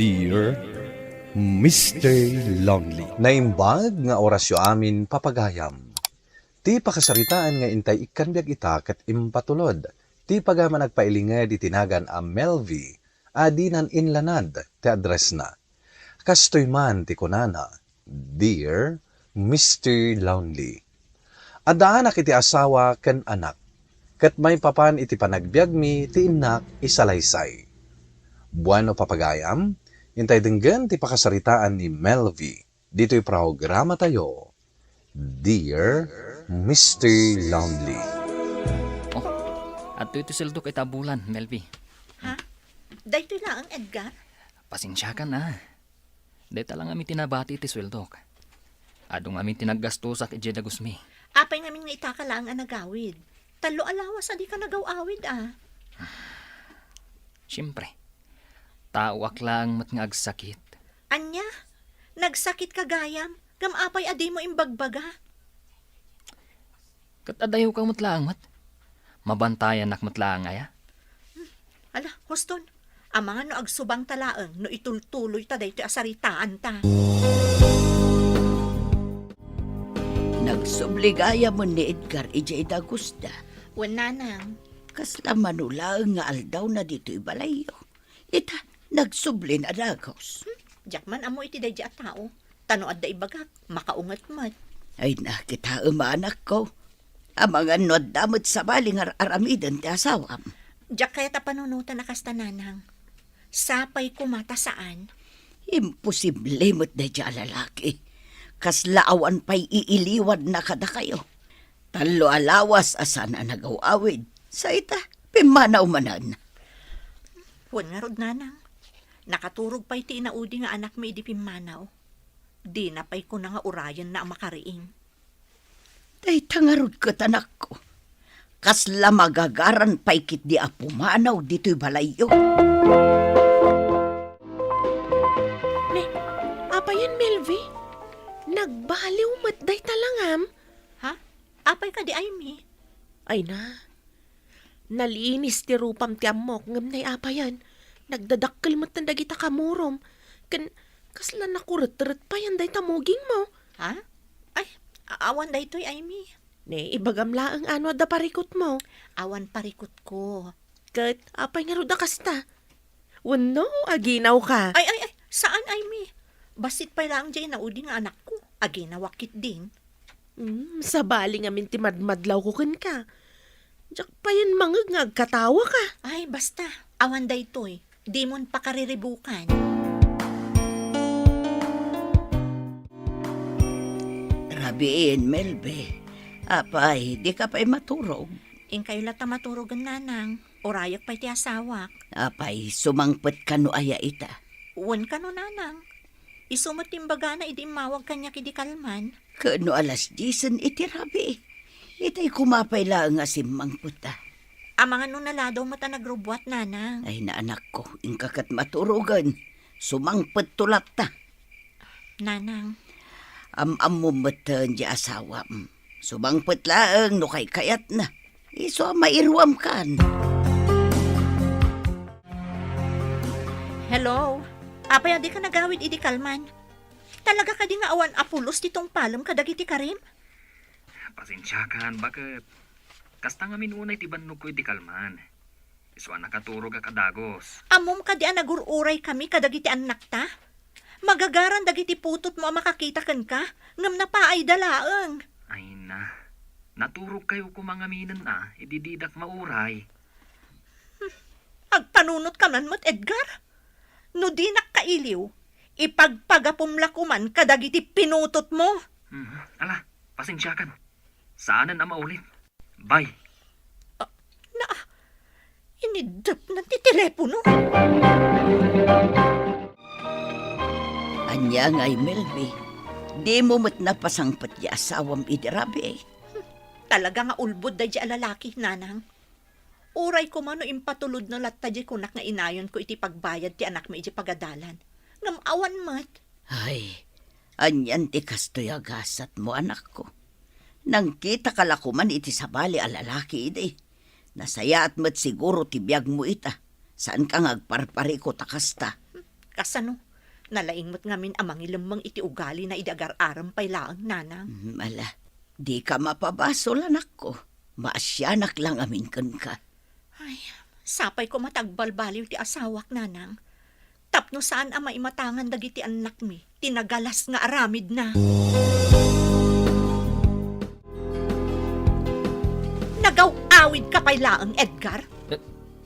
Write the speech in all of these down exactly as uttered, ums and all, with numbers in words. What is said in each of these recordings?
Dear Mister Lonely. Naimbag nga orasyo amin, papagayam. Ti pakasaritaan nga intay ikkan biag ita ket impatulod ti pagayam a nagpailinged iti nagan a Melvi a dinan inlanad ti addressna. Kastoy man ti kunana, "Dear Mister Lonely, addaanak iti asawa ken anak, ket maipapan iti panagbiagmi ti innak isalaysay." Bueno, papagayam, intay denggen ti pakasaritaan ni Melvi ditoy programatayo, Dear Mister Lonely. Oh, adtoy ti sueldok ita a bulan, Melvi. Ha? Daytoy laeng, Edgar? Pasensiakan a. Dayta la ngamin ti nabati iti sueldok. Adu ngamin ti naggastosak idiay dagusmi. Apay ngamin nga itaka laeng a nagawid? Tallo a lawas a dika nagaw-awid a. Siempre, taoak laeng met nga agsakit. Ania? Nagsakitka gayam, ngem apay a dimo imbagbaga? Ket adayoka met laeng met. Mabantayanak met laeng aya? Ala, huston. Amangan no agsubangta laeng no itultuloyta daytoy a saritaanta. Nagsubli gayam ni Edgar idiay dagusda. Wen, nanang. Kasla mano laeng nga aldawna ditoy balayyo. Ita, nagsublin a dagus. Hmm, diak man ammo iti daydi a tao. Ta no adda ibagak, makaunget met. Ay, nakitaem a, anakko. Amangan no adda met sabali nga ar-aramiden ti asawam. Diak kayat a panunotan a kasta, nanang. Sapay koma ta saan. Imposible met daydi a lalaki. Kasla awan pay iiliwadna kadakayo. Tallo a lawas a saan a nagaw-awid. Sa ita, pimmanaw manen. Wen ngarud, nanang. Nakaturog pay ti inaudi nga anakmi idi pimmanaw. Dina pay kuna nga urayenna a makariing. Dayta ngarud ket, anakko. Kasla magagaran pay ketdi a pumanaw ditoy balayyo. Ne, apayen, Melvi? Nagbaliw met dayta langam? Ha? Apay kadi, Aimee? Ay na, nalinis ti rupam ti ammok, ngem nay apayen, nagdadakkel metten dagita kamurom, ken kasla nakuretret payen dayta mugingmo. Ha? Ay, a-, awan daytoy, Aimee. Ne, ibagam laeng no adda parikutmo. Awan parikutko. Ket apay ngarud a kasta? Wenno, aginawka? Ay, ay, ay, saan, Aimee. Bassit pay laeng diay naudi nga anakko. Aginawak ketdin. Hmm, sabali ngamin ti madmadlawko kenka. Diak payen mangngeg nga agkatawaka. Ay, basta. Awan daytoy. Dimon pakariribukan. Rabiin, Melvi. Apay, dika pay maturog? Inkayo latta maturogen, nanang. Urayek pay ti asawak. Apay, sumangpet kano aya ita? Wen kano, nanang. Isu met ti imbagana idi immawag kaniak idi kalman. Ket no alas diesen iti rabii, itay koma pay laeng a simmangpet a. Amangan no naladaw met a nagrubbuat, nanang. Ay, anakko, inka ket maturogen. Sumangpetto latta. Nanang. Am-ammom metten ti asawam. Sumangpet laeng no kaykayatna. Isu a mairuamkan. Hello? Apay a dika nagawid idi kalman? Talaga kadi nga awan a pulos ti tungpalem kadagiti karim? Pasensiakan, baket. Kasta ngamin unay ti bannogko iti kalman. Isu a nakaturogak a dagus. Ammom kadi a nagur-uraykami kadagiti annakta? Magagaran dagiti putotmo a makakita kenka, ngem napaayda laeng. Ay na, naturogkayo koma ngaminen a idi didak mauray. Hmm, agpanunot ka man met, Edgar? No dinak kailiw, ipagpagapom la koman kadagiti pinutotmo. Hmm, ala, pasensiakan. Saanen a maulit. Bye. Ah, na, iniddepnan ti telepono. Ania ngay, Melvi? Dimo met napasangpet ti asawam idi rabii? Talaga nga ulbod daydi a lalaki, nanang. Uray koma no impatulodna latta diay kunak nga inayonko iti pagbayad ti anakmi idiay pagadalan. Ngem awan met. Ay, anian ti kastoy a gasatmo, anakko? Nangkitaka la koman iti sabali a lalaki idi. Nasayaat met siguro ti biagmo ita. Saanka nga agparparikut a kasta. Kasano? Nalaing met ngamin a mangilemmeng iti ugalina idi agar-arem pay laeng, nanang. Mm, ala, dika mapabasol, anakko. Maasianak la ngamin kenka. Ay, sapay koma ta agbalbaliw ti asawak, nanang. Tapno saan a maimatangan dagiti annakmi ti nagalas nga aramidna. Nagaw-awidka pay laeng, Edgar? Eh,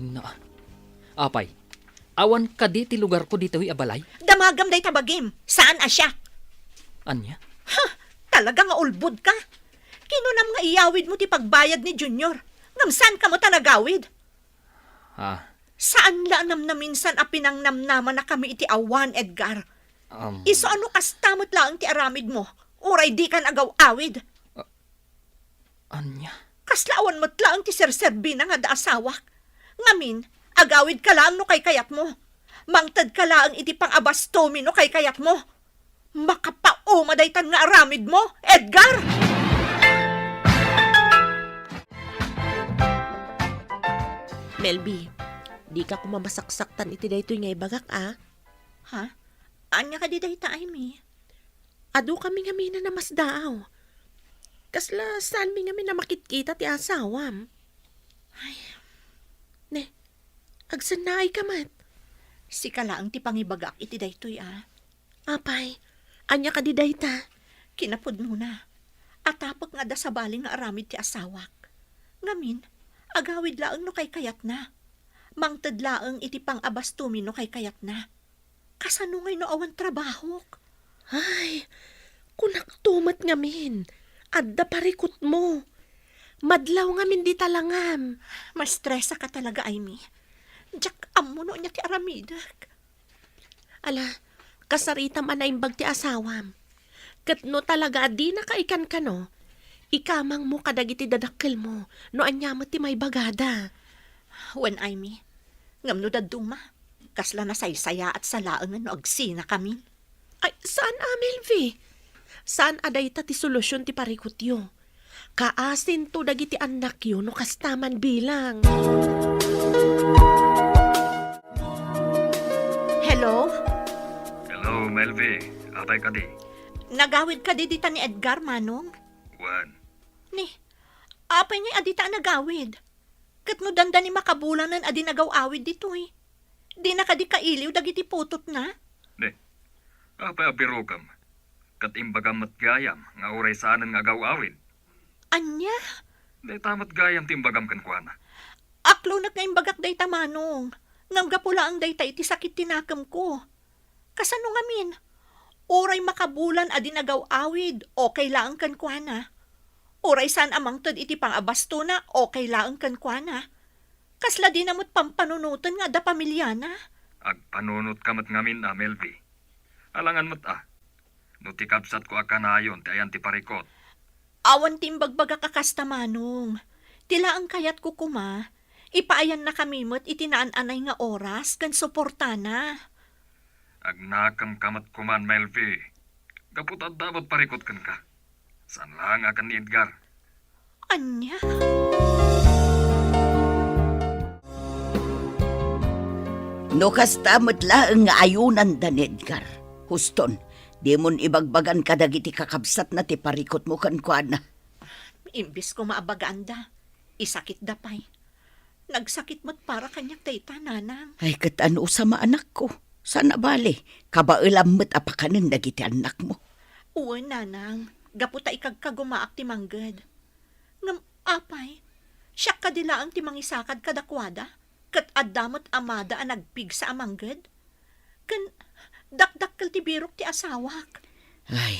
na, apay, awan kadi ti lugarko ditoy a balay? Damagam dayta bagim, saan a siak. Ania? Ha! Talaga nga ulbodka. Kinunam nga iyawidmo ti pagbayad ni Junior, ngem saanka met a nagawid. Ah. Saan la a namnaminsan a pinangnamnamanakami iti awan, Edgar. Um. Isu a no kasta met laeng ti aramidmo, uray dikan agaw-awid. Ah, ania? Kasla awan met laeng ti serserbina nga adda asawak. Ngamin, agawidka laeng no kaykayatmo. Mangtedka laeng iti pangabastomi no kaykayatmo. Makapauma daytan nga aramidmo, Edgar! Melvi, dika koma masaksaktan iti daytoy nga ibagak, a? Ha? Ania kadi dayta, Aimee? Adu kami ngamin a namasdaaw. Kasla saanmi ngamin a makitkita ti asawam. Ay. Ne, agsannaayka met. Sika laeng ti pangibagak iti daytoy, a. Apay, ania kadi dayta? Kinapudnona, atapek nga adda sabali nga aramid ti asawak. Ngamin, agawid laeng no kaykayatna. Mangted laeng iti pangabastomi no kaykayatna. Kasano ngay no awan trabahok? Ay, kunakto met ngamin, adda parikutmo. Madlaw ngamin dita langam. Maestresaka talaga, Aimee. Diak ammo no ania ti aramidek. Ala, kasaritam a naimbag ti asawam. Ket no talaga a dinaka ikankano, ikamangmo kadagiti dadakkelmo no ania met ti maibagada. Wen, Aimee, ngem no dadduma, kasla nasaysayaat sa laengen no agsinakamin. Ay, saan a, Melvi. Saan a dayta ti solusion ti parikutyo. Kaasinto dagiti annakyo no kasta man bilang. Hello? Hello, Melvi. Apay kadi? Nagawid kadi dita ni Edgar, Manong? Wen. Ni, apay ngay a dita a nagawid? Ket no dandani makabulanen a di nagaw-awid ditoy, dina kadi kailiw dagiti putotna? Ne, apay a birokam? Ket imbagam met gayam nga uray saanen nga agaw-awid. Ania? Dayta met gayam ti imbagam kenkuana. Aklonek nga imbagak dayta, Manong, ngem gapu laeng dayta iti sakit ti nakemko. Kasano ngamin? Uray makabulan a di nagaw-awid, okay laeng kenkuana. Uray saan a mangted iti pangabastona, okay laeng kenkuana. Kasla dina met pampanunoten nga adda pamiliana. Agpanunotka met ngamin a, Melvi. Alangan met a, no ti kabsatko a kanayon ti ayan ti parikut. Awan ti imbagbagak a kasta, Manong. Ti laeng kayatko koma, ipaayannakami met iti naan-anay nga oras ken suportana. Agnakemka met koman, Melvi. Gapu ta adda met parikut kenka. Saan laeng a ken ni Edgar. Ania? No kasta met laeng nga ayonanda ni Edgar, huston, dimon ibagbagan kadagiti kakabsatna ti parikutmo kenkuana. Imbes koma a bagaanda, isakitda pay. Nagsakit met para kaniak dayta, Nanang. Ay, ket anusam a, anakko. Saan a bale, kabaelam met a pakanen dagiti annakmo. Wen, Nanang, gapu ta ikagkagumaak ti mangged. Ngem apay, siak kadi laeng ti mangisakad kadakuada, ket adda met amada a nagpigsa a mangged? Ken dakdakkel ti birok ti asawak. Ay,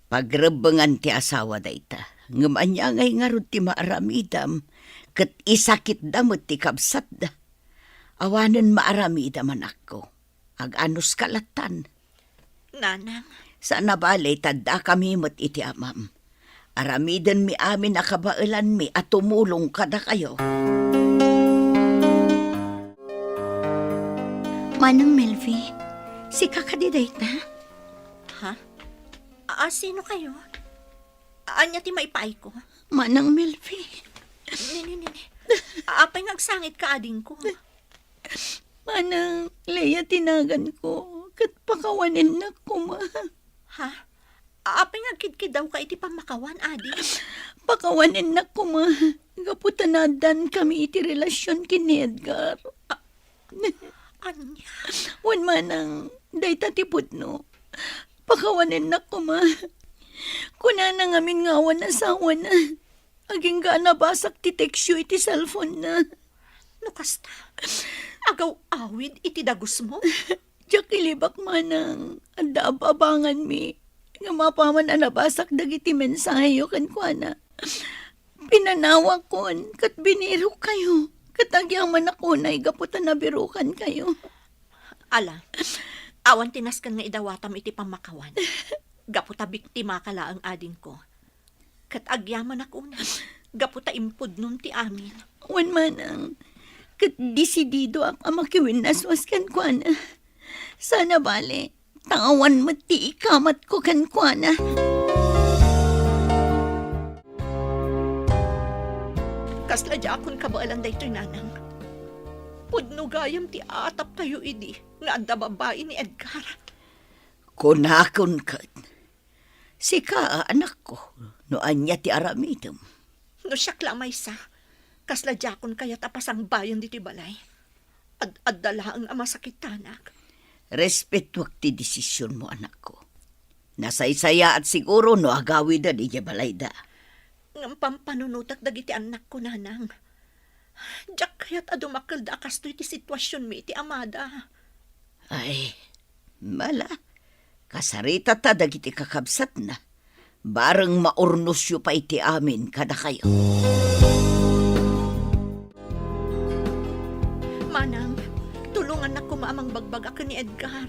pagrebbengan ti asawa dayta. Ngem ania ngay ngarud ti maaramidam, ket isakitda met ti kabsatda. Awanen maaramidam, anakko. Ag-anuska lattan. Nanang. Saan a bale, ta addakami met iti amam. Aramidenmi amin a kabaelanmi a tumulong kadakayo. Manang Melvi, sika kadi dayta? Ha? A, sino kayo? Ania ti maipaayko? Manang Melvi. Ni, ni, ni, ni. Apay nga agsangitka, adingko? Manang Lea ti naganko, ket pakawanennak koma. Ha? Apay nga agkidkidawka iti pammakawan, adi? Pakawanennak koma, gapu ta naaddankami iti relasion ken ni Edgar. A-, ania? Wen manang, dayta ti pudno. Pakawanennak koma. Kunana ngamin nga awan asawana. Agingga a nabasak ti tekstyo iti cellphone-na. No kasta, agaw-awid iti dagusmo? Diak ilibak manang, adda ab-abanganmi. Ngem apaman a nabasak dagiti mensaheyo kenkuana, pinanawakon ket binirokkayo, ket agyamanak unay gapu ta nabirokankayo. Ala, awan ti nasken nga idawatam iti pammakawan. Gapu ta biktimaka laeng, adingko. Ket agyamanak unay, gapu ta impudnom ti amin. Wen manang, ket desididoak a makiwinnaswas kenkuana. Sana bale, ta awan met ti ikamatko kenkuana. Kasla diakon kabaelan daytoy, nanang. Pudno gayam ti ataptayo idi nga adda babai ni Edgar. Kunakon ket, sika a anakko, no ania ti aramidem. No siak la a maysa, kasla diakon kayat a pasangbayen ditoy balay. Ad-adda laeng a masakitanak. Respetuak ti desisionmo, anakko. Nasaysayaat siguro no agawiden idiay balayda. Ngem pampanunotak dagiti annakko, nanang. Diak kayat a dumakelda a kastoy ti situasionmi iti amada. Ay, mala, kasaritata dagiti kakabsatna. Bareng maurnosyo pay ti amin kadakayo. Manang, tulongannak koma a mangbagbaga ken ni Edgar.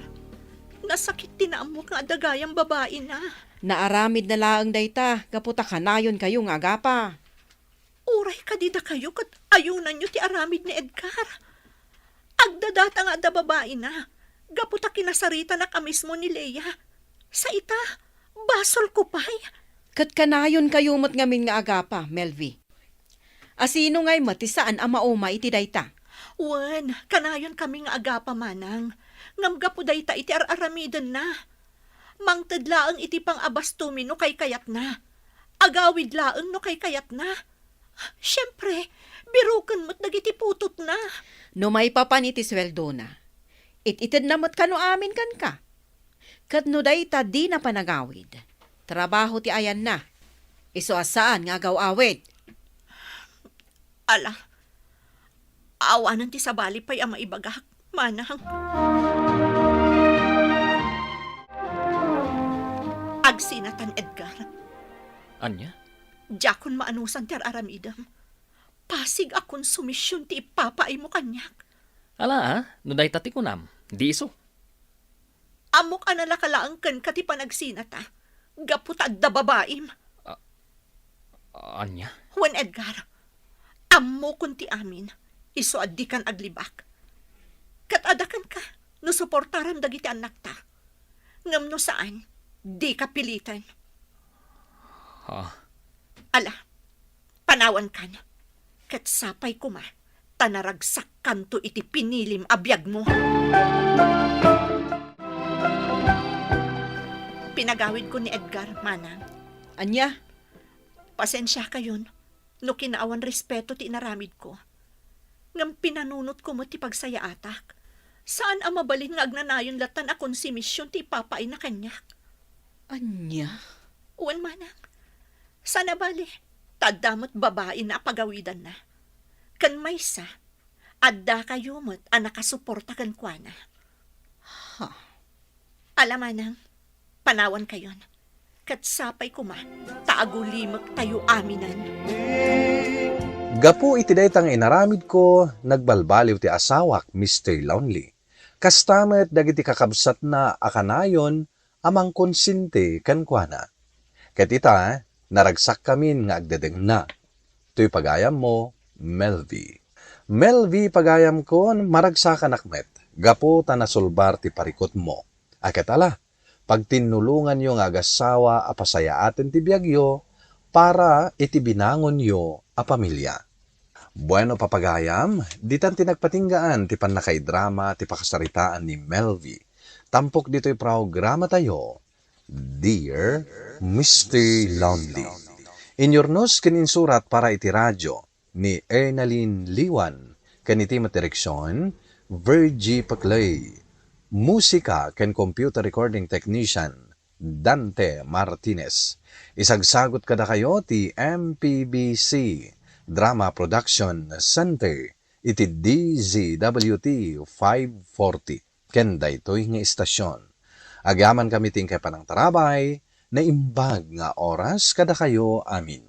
Nasakit ti naammok nga adda gayam babaina. Naaramidna laeng dayta gapu ta kanayonkayo nga agapa. Uray kadi dakayo ket ayunanyo ti aramid ni Edgar. Agdadata nga adda babaina, gapu ta kinasaritanak a mismo ni Lea. Sa ita, basolko pay. Ket kanayonkayo met ngamin nga agapa, Melvi. Asino ngay met ti saan a mauma iti dayta? Wen, kanayonkami nga agapa, manang. Ngem gapu dayta iti ar-aramidenna. Mangted laeng iti pangabastommi no kaykayatna. Agawid laeng no kaykayatna. Siempre, biroken met dagiti putotna. No maipapan iti sueldona, it-itedna met kano amin kenka. Ket no dayta dina panagawid, trabaho ti ayanna. Isu a saan nga agaw-awid. Ala, awanen ti sabali pay a maibagak, manang. Agsinatan, Edgar. Ania? Diakon maanusan ti ar-aramidem. Pasig a konsumision ti ipapaaymo kaniak. Ala, a, no dayta ti kunam, di isu. Ammok a nalaka laeng kenka ti panagsinata, gapu ta adda babaim. A-, ania? Wen, Edgar, ammokon ti amin, isu a dikan aglibak. Ket adda kenka, no suportaram dagiti annakta. Ngem no saan, dika piliten. Ha? Ala, panawankan. Ket sapay koma, ta naragsakkanto iti pinilim a biagmo. Pinagawidko ni Edgar, manang. Ania? Pasensiakayon no kinaawan respeto ti inaramidko. Ngem pinanunotko met ti pagsayaatak. Saan a mabalin nga agnanayon lattan a konsumision ti ipapaayna kaniak. Ania? Wen, manang. Saan a bale, ta adda met babaina a pagawidanna. Ken maysa, addakayo met a nakasuporta kenkuana. Ha? Ala, manang, panawankayon. Ket sapay koma ta agulimektayo aminen. Gapu iti dayta nga inaramidko, nagbalbaliw ti asawak, Mister Lonely. Kasta met dagiti kakabsatna a kanayon a mangkonsinti kenkuana. Ket ita, naragsak kamin nga agdedengna. Toy pagayammo, Melvi. Melvi, pagayamko, maragsakanak met, gapu ta nasulbar ti parikutmo. A ket ala, pagtinnulonganyo nga agassawa a pasayaaten ti biagyo para iti binangonyo a pamilia. Bueno, papagayam, ditan ti nagpatinggaan ti pannakaidrama ti pakasaritaan ni Melvi. Tampok ditoy programatayo, Dear Mister Lonely. Inyurnos ken insurat para iti radyo ni Ernalyn Liwan, ken iti met direksion, Virgie Paclay. Musika ken computer recording technician, Dante Martinez. Isagsagut kadakayo ti M P B C Drama Production Center iti D Z W T five forty ken daytoy nga istasion. Agyamankami ti inkay panangtarabay, naimbag nga oras kadakayo amin.